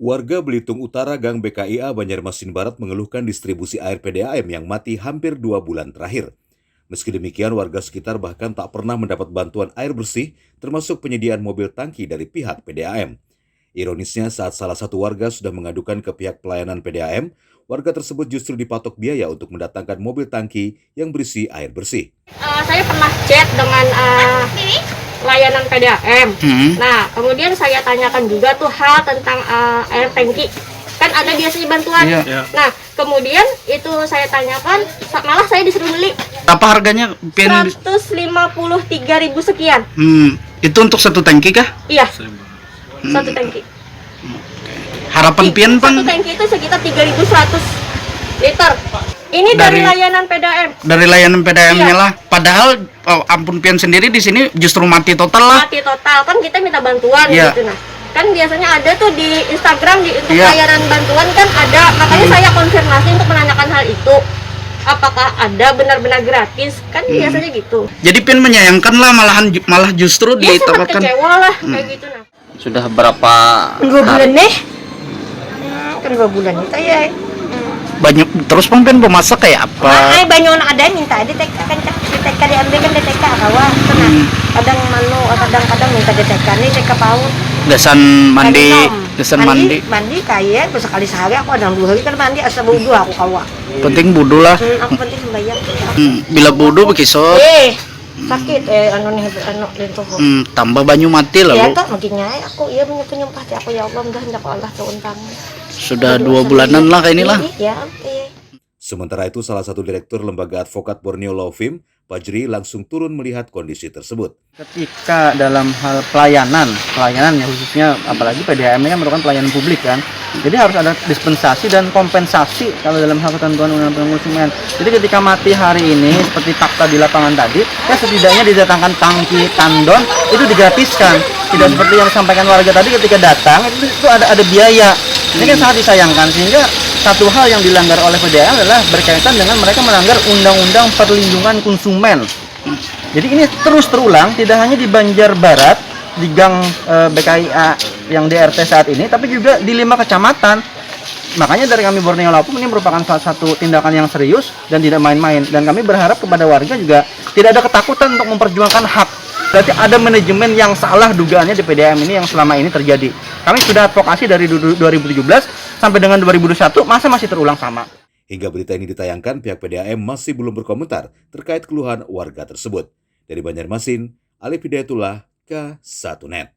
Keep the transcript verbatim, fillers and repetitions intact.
Warga Belitung Utara, Gang B K I A, Banjarmasin Barat mengeluhkan distribusi air P D A M yang mati hampir dua bulan terakhir. Meski demikian, warga sekitar bahkan tak pernah mendapat bantuan air bersih, termasuk penyediaan mobil tangki dari pihak P D A M. Ironisnya, saat salah satu warga sudah mengadukan ke pihak pelayanan P D A M, warga tersebut justru dipatok biaya untuk mendatangkan mobil tangki yang berisi air bersih. Eh, saya pernah chat dengan eh, layanan P D A M. Hmm. Nah, kemudian saya tanyakan juga tuh hal tentang eh, air tangki. Kan ada biasanya bantuan. Iya. Iya. Nah, kemudian itu saya tanyakan, sa- malah saya disuruh beli Apa harganya pian? Seratus lima puluh tiga ribu sekian. Hmm, itu untuk satu tangki kah? Iya, satu tangki. Harapan pian Satu pang tangki itu sekitar tiga ribu seratus liter. Ini dari, Dari- layanan P D A M. Dari layanan P D A M-nya Iya. Lah. Padahal oh, ampun pian sendiri di sini justru mati total lah. Mati total, kan kita minta bantuan Iya. Gitu. Nah, kan biasanya ada tuh di Instagram di untuk Iya. Layanan bantuan kan ada, makanya saya konfirmasi untuk menanyakan hal itu, apakah ada benar-benar gratis, kan biasanya gitu. Jadi pian menyayangkan lah, malahan ju- malah justru Dia sangat diterapkan. Kecewa lah kayak gitu. Nah, Sudah berapa Dua bulan nih. Hmm, kan dua bulan itu ya. Banyak terus pang pian memasak kayak apa? Nah, banyak orang ada minta di T K kan, Kak. Di T K diambil kan di T K kawa. Nah, kadang manu, kadang-kadang minta di T K nih, T K paut. Gasan mandi, Kali nom. gasan mandi. Mandi kayak sekali sehari, aku ada dua hari kan mandi, asal wudhu aku kawa. Penting budu lah. Hmm, aku penting sembahyang. Hmm, bila budu bekisot. Eh, sakit eh anu nih, anu lintuh. Hmm, tambah banyu mati Ya lalu. Tak, makinnya aku iya punya penyumpah ti aku, ya Allah, mudah hendak Allah tuh untang. Sudah dua bulanan lah kayak inilah. Iya, iya. Sementara itu, salah satu direktur Lembaga Advokat Borneo Law Firm, Pajri, langsung turun melihat kondisi tersebut. Ketika dalam hal pelayanan, pelayanan ya khususnya apalagi P D A M ini kan merupakan pelayanan publik kan. Jadi harus ada dispensasi dan kompensasi kalau dalam hal ketentuan undang-undang konsumen. Jadi ketika mati hari ini seperti fakta di lapangan tadi, ya setidaknya didatangkan tangki tandon itu digratiskan. Tidak seperti yang disampaikan warga tadi, ketika datang itu, itu ada ada biaya. Ini kan sangat disayangkan, sehingga satu hal yang dilanggar oleh P D A M adalah berkaitan dengan mereka melanggar undang-undang perlindungan konsumen. Jadi ini terus terulang, tidak hanya di Banjar Barat, di gang eh, B K I A yang di R T saat ini, tapi juga di lima kecamatan. Makanya dari kami Borneo Law Firm, ini merupakan salah satu tindakan yang serius dan tidak main-main. Dan kami berharap kepada warga juga tidak ada ketakutan untuk memperjuangkan hak. Berarti ada manajemen yang salah dugaannya di P D A M ini yang selama ini terjadi. Kami sudah advokasi dari du- dua ribu tujuh belas sampai dengan dua ribu dua puluh satu, masa masih terulang sama. Hingga berita ini ditayangkan, pihak P D A M masih belum berkomentar terkait keluhan warga tersebut. Dari Banjarmasin, Alif Hidayatullah, K satu Net.